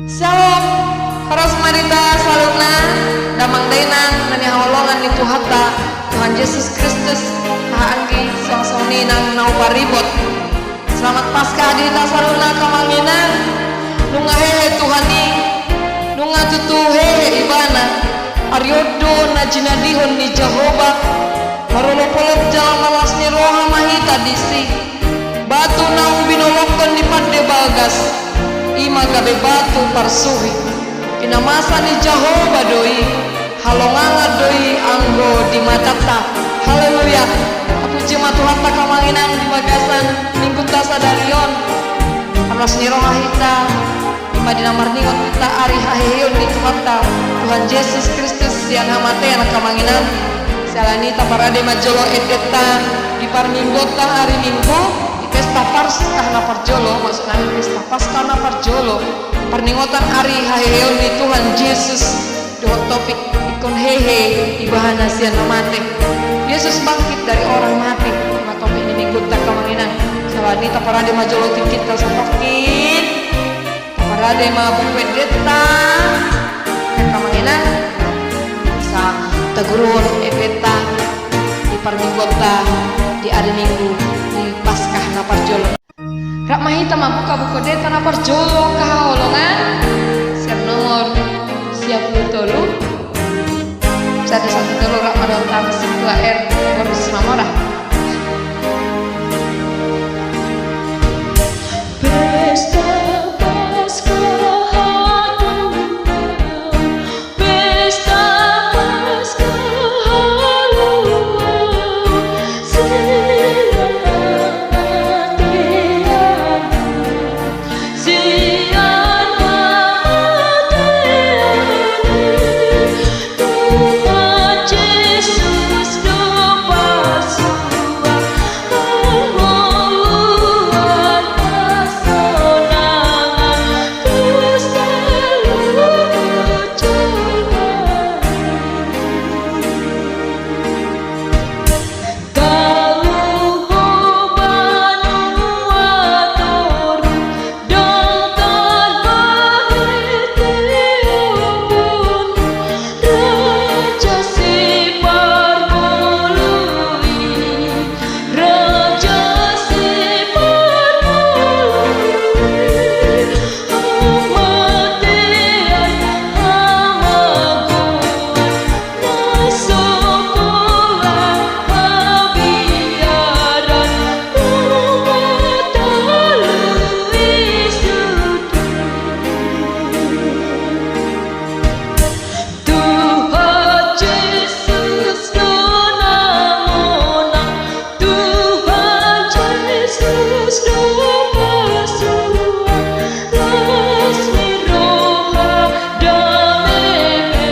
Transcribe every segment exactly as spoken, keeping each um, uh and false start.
Syalom. Horas ma di hita saluhutna, damang dainang na hinaholongan ni Tuhanta, Tuhan Jesus Kristus. Haha anggi, suang songon i nang na huparibot. Selamat Paskah di hita saluhutna, angka amang inang. Nunga hehe Tuhan i, nunga tutu hehe Ibana. Ari on do na jinadihon ni Jahowa. Marolopolop jala marlas ni roha ma hita disi. Batu naung binolongkon di pande bagas, i ma gabe batu parsuhi. Pinamasa ni Jahowa do i, halongangan do i anggo di matanta. Haleluya. Tapuji ma Tuhanta, angka amang inang, di bagasan minggunta sadari on. Marlas ni roha hita, i ma di na marningot hita ari haheheon ni Tuhanta, Tuhan Jesus Kristus, sian hamatean, angka amang inang. Siala ni i taparade ma jolo endenta di parmingguonta ari Minggu, di pesta Paskah na parjolo, maksudna pesta Paskah na parjolo, parningotan ari haheheon ni Tuhan Jesus. Dohot topik ingkon hehe ibana sian na mate. Yesus bangkit dari orang mati. I ma topik ni minggunta, angka amang inang. Siala ni i taparade ma jolo tingkinta satongkin. Taparade ma buku endenta, angka amang inang. Asa taguruhon endenta di parmingguonta di ari Minggu di Paskah na parjolo. Rap ma hita mambuka buku endenta na parjolo, angka haholongan, siap nomor sia pulu tolu. Sada satu tolu, rap ma dohot hami Sintua R, boru Simamora. Pesta Paskah. Pesta Paskah haluaon sian hamatean, sian hamatean i, Tuhan Jesus do pasuan. Raja si parngolu i, raja si parngolu i, hamatean, hamagoan, na so pola habiaran, na talu i sude. Tuhan Jesus do na monang, Tuhan Jesus do pasuan, las ni roha dame be,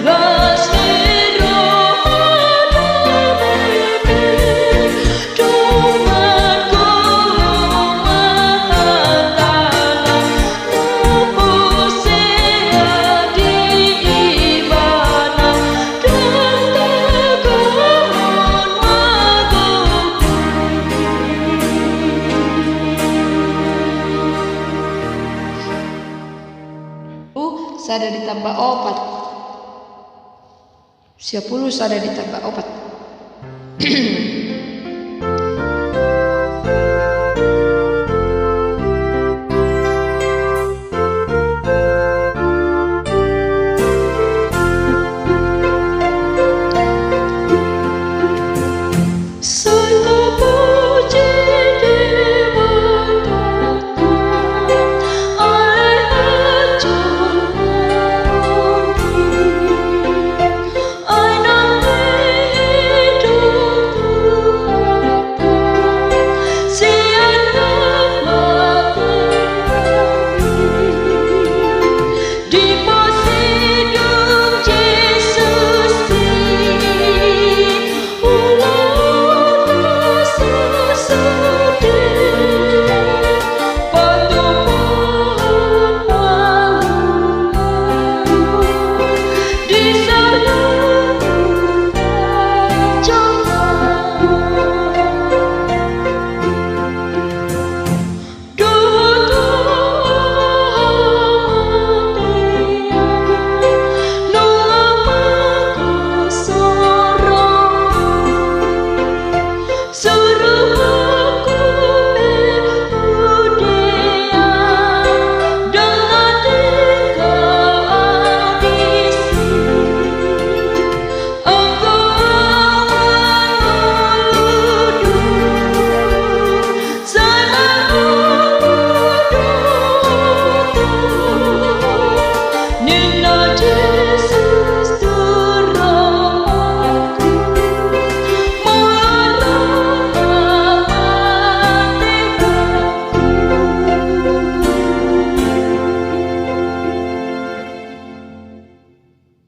las ni roha dame be. Sada ditambah opat. Sia pulu sada ditambah opat.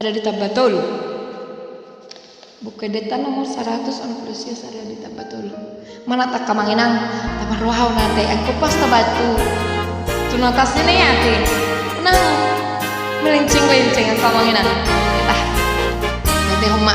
Sada ditamba tolu. Buku Ende-ende nomor saratus onom pulu sia, sada ditamba tolu. Manat angka amang inang, taparrohahon ate, anggo pas tabaen tu tunatas ni ate, unang melenceng-lenceng angka amang inang. Ate, homma.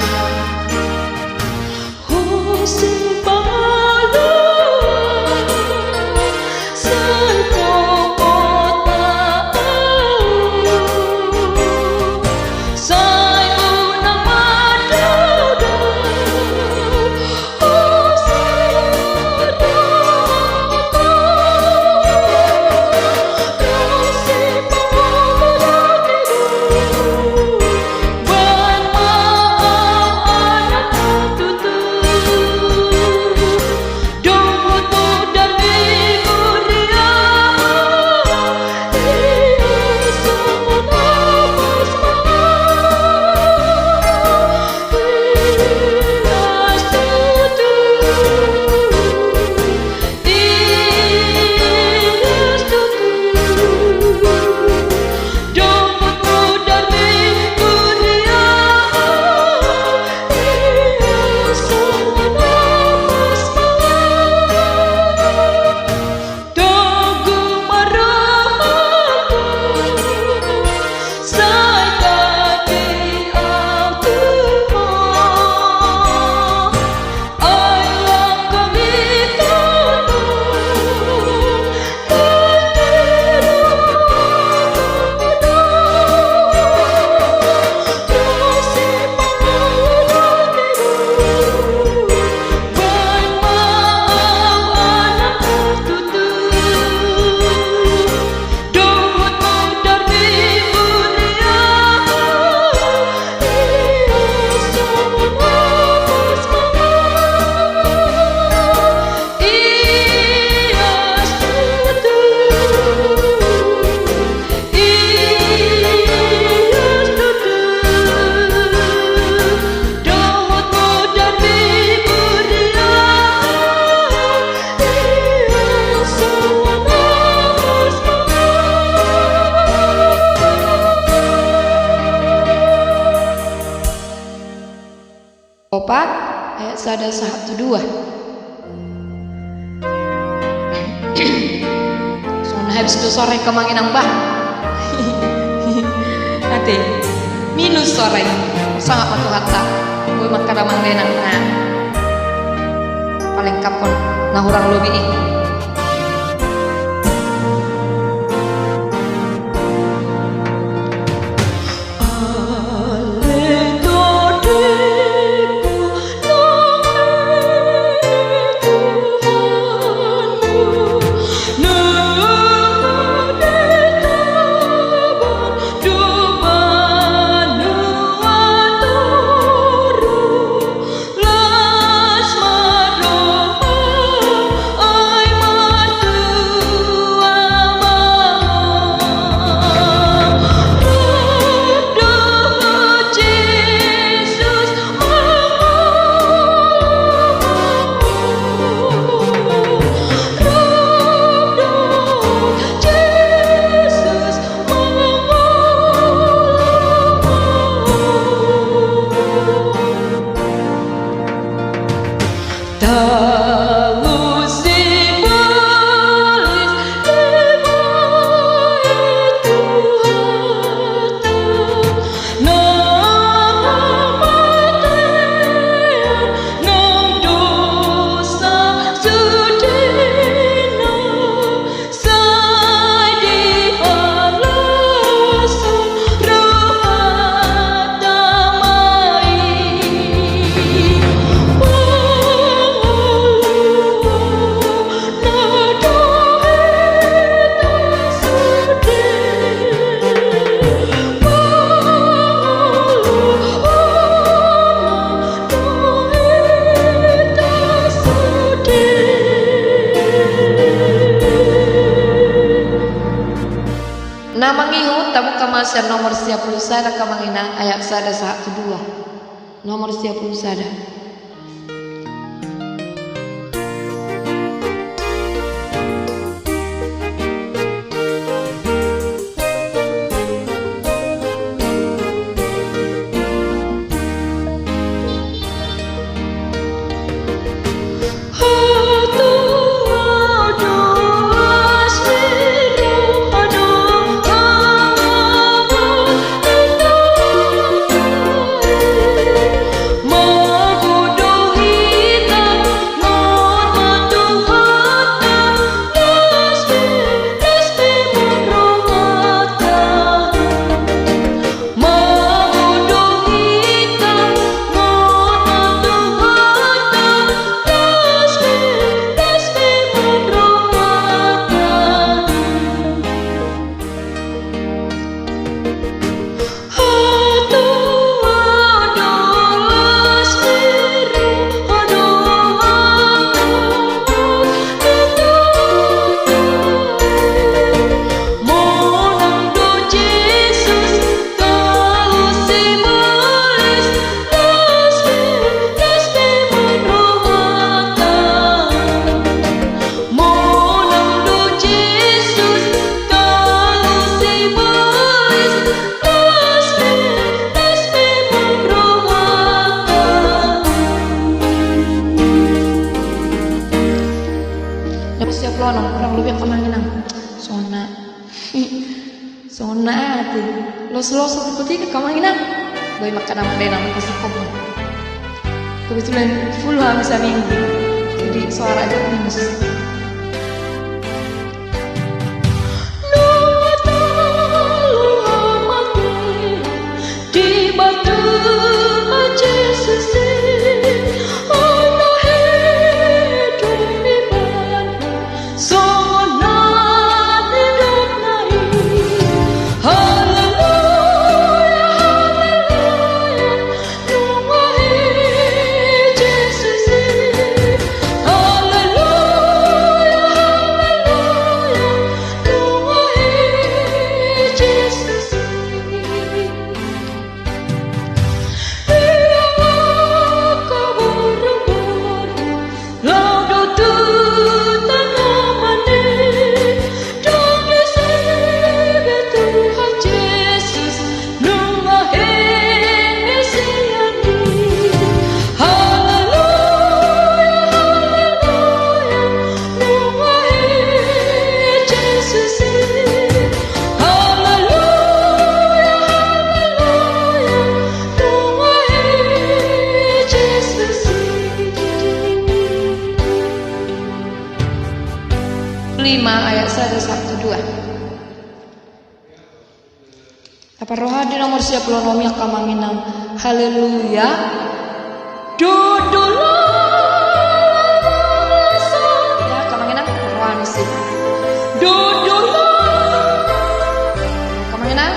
Opat, ayat sada sahat tu dua. Songon habis do sore angka amang inang bah. Ate, minus sore. Sangap ma Tuhanta. Boi mangkada mandenang na. Palengkaphon na hurang lobi i. Na mangihut, tabuka ma sian nomor sia pulu sada angka amang inang, ayat sada sahat tu dua. Nomor sia pulu sada. Songon na ate. Los-los tu kutika kamanginan. Boi makanan penang kasih kopi. Kebetulan full habis minggu. Jadi suara aja minus. Lima ayat sada sampai dua. Taparroha di nomor sia pulu onom i, angka amang inang. Haleluya. Dudula. Ya, angka amang inang, parroha ni si. Dudula. Angka amang inang.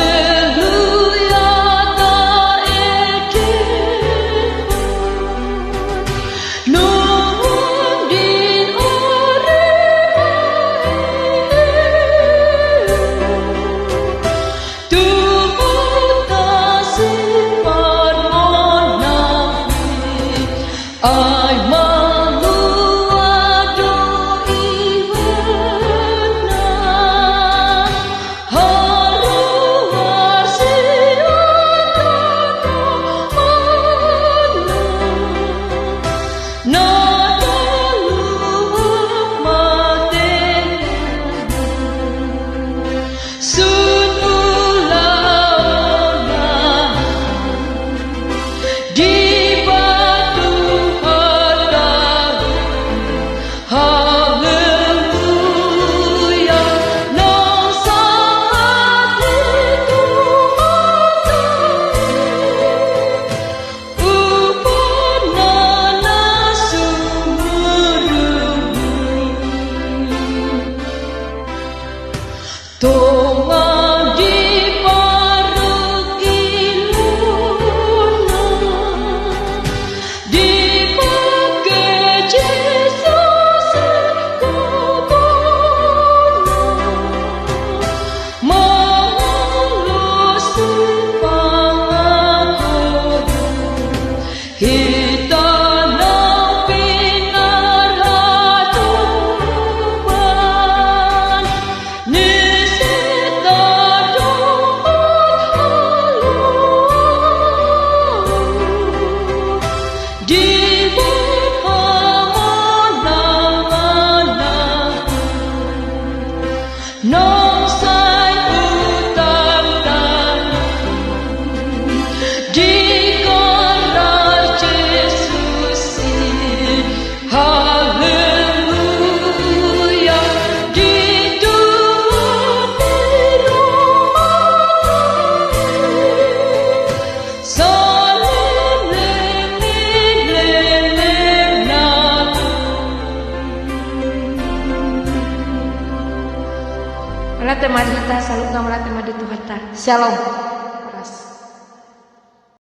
Haleluya, ta ede nunga di ari. Tubuta simpat monang. Ai malua do ibatna, haruar sian na manang, na taluhon ma tenang. Sun ulaon na di batu hata, haleluya, naung sahat ni Tuhanta. Umpama na sumurung, tonga di parungkilonna, dipangke Jesus gogoonna, mangalo sipangagoan. Hita na pinarhadopan ni setan dohot haluaon, dibege hamonangan na naung sai hutangihon di goar Jesus i. Haleluya, di Tuhan i rumah saleleng ni lelengna. Mauliate ma di Tuhanta, saluhutna mauliate ma di Tuhanta. Syalom.